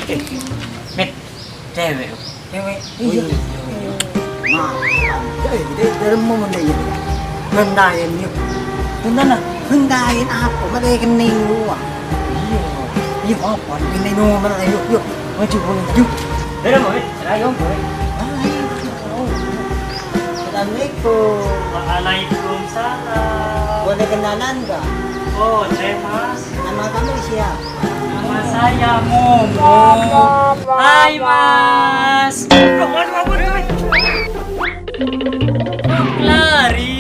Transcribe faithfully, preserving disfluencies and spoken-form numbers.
Eh, Met, cewek. Cewek? Iyâ. Nah, eh, dâ-, dâremma mon iyâ. Ghântaèn, yu. Ghântaèn apa? Mate kenning rowa. Iyâ. Iyâ, apa? Kenning rowa, ayo, yu. Maju, maju. Dâremma, Met. Ayo, boy. Ayo. Assalamualaikum. Waalaikumsalam. Boleh kenalan nggak? Boleh, Mas. Nama kamu siapa? Nama saya Momo. Hai, Mas. Loh, waduh, ampun, ampun. Lari